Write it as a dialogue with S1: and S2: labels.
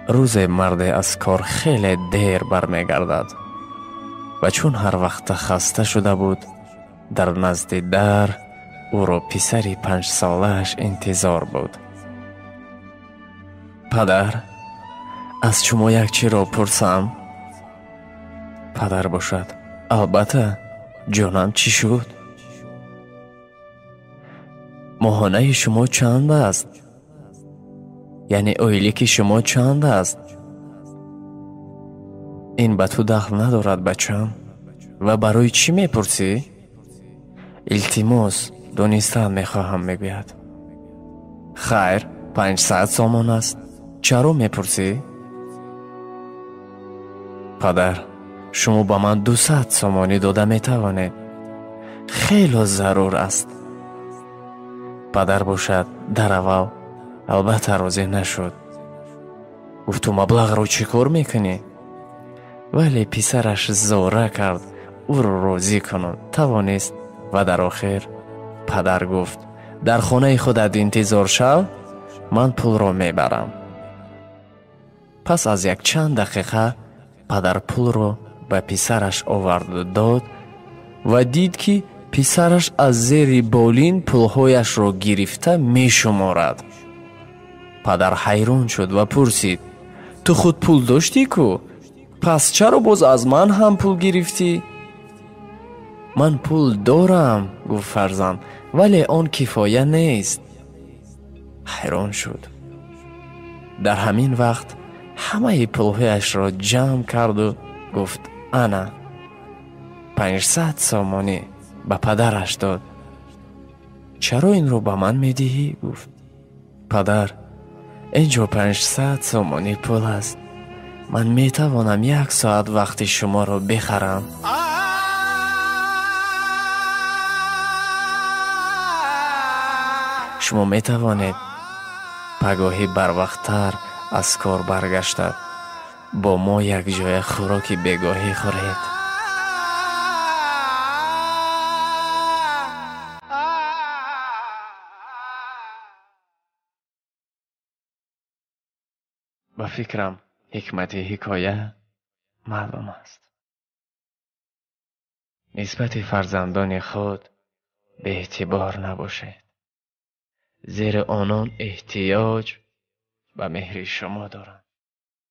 S1: Рӯзе марде аз кор хеле дер бармегардад ва чун ҳар вақта хаста шуда буд, дар назди дар ӯро писари 5-солааш интизор буд. Падар, аз шумо як чиро пурсам? Падар бошад: албатта, ҷонам, чӣ шуд? Моҳонаи шумо чанд аст? Яъне ойлики шумо чанд аст? Ин ба ту дахл надорад, бачам. Ва барои чӣ мепурсӣ? Илтимос, донистан мехоҳам, мегӯяд. Хайр, 500 сомон аст. Чаро мепурсӣ? Падар, шумо ба ман 200 сомонӣ дода метавонед. Хело зарур аст. Падар бошад дар аввал албатта розӣ нашуд. Гуфт: ту маблағро чӣ кор мекунӣ? Вале писараш зора кард ӯро розӣ кунад, тавонист ва дар охир падар гуфт: дар хонаи худат интизор шав, ман пулро мебарам. Пас аз якчанд дақиқа падар пулро ба писараш оварду дод ва дид, ки писараш аз зери болин пулҳояшро гирифта мешуморад. Падар ҳайрон шуд ва пурсид: ту худ пул доштӣ ку? Пас чаро боз аз ман ҳам пул гирифтӣ? Ман пул дорам, гуфт фарзанд, вале он кифоя нест. Ҳайрон шуд. Дар ҳамин вақт ҳамаи пулҳояшро ҷамъ карду гуфт: ана 500 сомонӣ ба падараш дод. Чаро инро ба ман медиҳӣ? Гуфт. Падар, инҷо 500 сомонӣ пул аст. Ман метавонам 1 соат вақти шуморо бихарам. Шумо метавонед пагоҳӣ барвақттар аз кор баргашта бо мо якҷоя хӯроки бегоҳӣ хӯред. Ба фикрам, ҳикмати ҳикоя маълум аст. Нисбати фарзандони худ беэътибор набошед, зеро онон эҳтиёҷ ба меҳри шумо доранд.